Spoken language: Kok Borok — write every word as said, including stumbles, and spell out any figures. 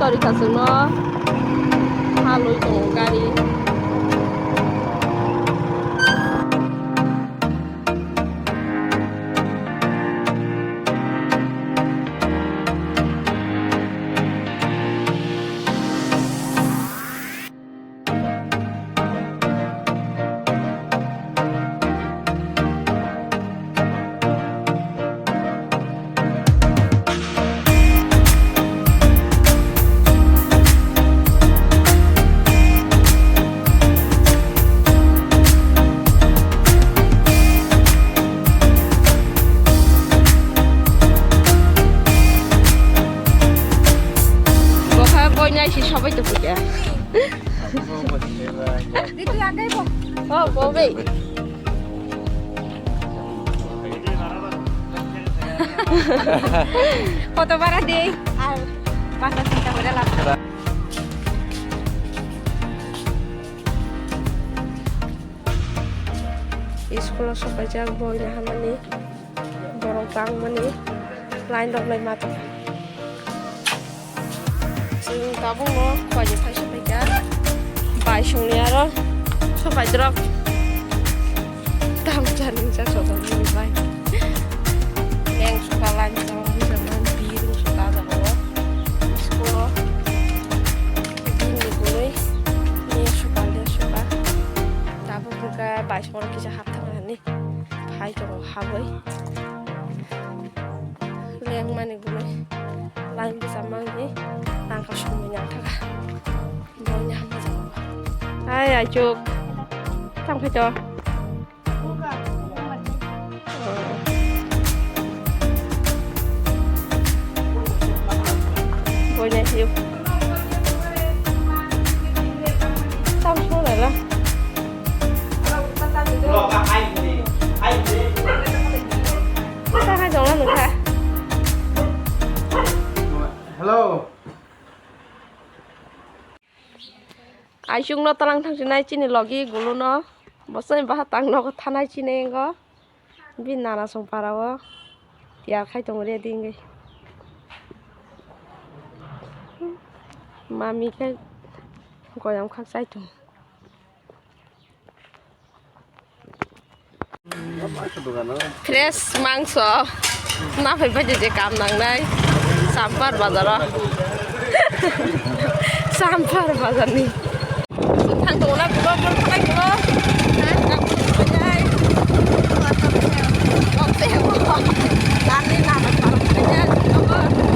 Gari kasungno halwi tongo gari. Bokha boina si sobai to puja. Di tu agai bo. Oh, bobe. Kotobara de. Ar pasta sinta hore la. School o sopaijak boina hamani. Borok bangmani line rok lai ma tongo. Chwng tabukno khuaini phai sopaikha. Bai songni aro sopaidrok. Tam chani cha sopaidrok bai. Leng soka line tabuk bisa man birung soka jago. School o bini bunui leng soka leng soka. Tabuk hwnkhe bai songni kisa hapthang nani. Phai tongo habwi. Lengmani gwnwi. Line bwsa mangni tangka somoi nangkha. Boina hamjak. Hai, aichuk. Tang phai to. Boina hiu. Tam song lai la. Tang hai dong la nung kha. Hello. Aichuk no talang thang sinai chini logi gulu no. Bosai baha tang nogo thanai chini engo. Bini nana song para o tiyar khai tongo ready wngwi. Mami khe goyam khak chai tongo. Fresh mangso. Naphai bai je kam nangnai. Sampar bazaro. Sampar bazarni. Thang tongo na, bulo, bulo, thang tongo. Nani nama thang tongo.